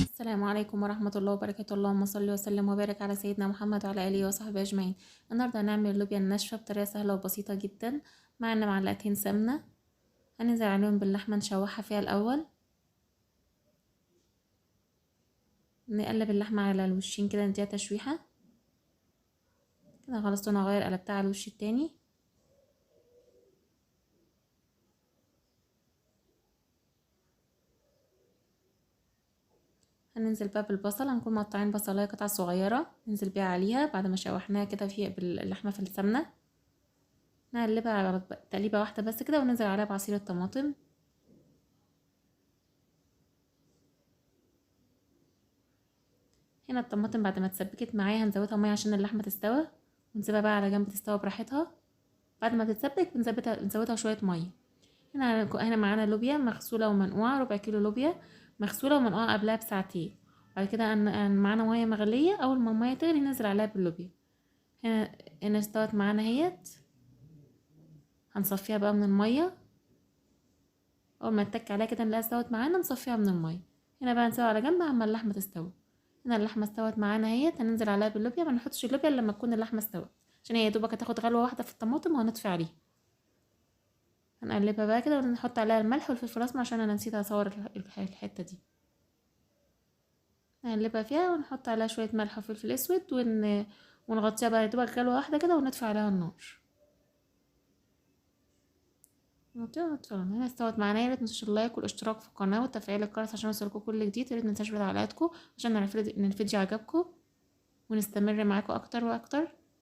السلام عليكم ورحمة الله وبركاته. اللهم صل وسلم وبارك على سيدنا محمد وعلى آله وصحبه أجمعين. النهاردة هنعمل اللوبيا الناشفة بطريقة سهلة وبسيطة جدا. معانا معلقتين سمنة هننزل عليهم باللحمة نشوحها فيها الأول، نقلب اللحمة على الوشين كده نديها تشويحة كده. خلاص انا هغير قلبتها على الوش التاني. هننزل بقى بالبصل، هنكون مقطعين بصلايه قطع صغيرة ننزل بيها عليها بعد ما شوحناها كده في باللحمه في السمنة. نقلبها على تقليبه واحدة بس كده، وننزل عليها بعصير الطماطم. هنا الطماطم بعد ما اتسبكت معايا هنزودها مية عشان اللحمة تستوى، ونسيبها بقى على جنب تستوى براحتها. بعد ما تتسبك بنزودها شوية مية. هنا معانا لوبيا مغسوله ومنقوعه، ربع كيلو لوبيا مغسوله ومنقوعه قبلها بساعتين. بعد كده معانا مية مغليه، اول ما المية تغلي ننزل عليها باللوبيا. هنا استوت معانا اهيت، هنصفيها بقى من المية. اول ما نتك عليها كده نلاقيها استوت معانا نصفيها من المية. هنا بقى نسيبها على جنب عما اللحمة تستوي. هنا اللحمة استوت معانا اهيت، هننزل عليها باللوبيا. ما نحطش اللوبيا الا لما تكون اللحمة استوت، عشان هي يا دوبك هتاخد غلوه واحدة في الطماطم وهنطفي عليها. هنقلبها بقى كده ونحط عليها الملح والفلفل الاسمر عشان انا نسيت اصور الحتة دي. نقلبها فيها ونحط عليها شوية ملح وفلفل اسود ونغطيها بقى دوبك غلوه واحدة كده ونطفي عليها النار. نغطيها ونطفي عليها. هنا استوت معانا. يا ريت متنسوش ال like والاشتراك في القناة وتفعيل الجرس عشان يوصلكوا كل جديد. يا ريت متنساش بتعليقاتكم عشان نعرف ان الفيديو عجبكم ونستمر معاكم اكتر واكتر.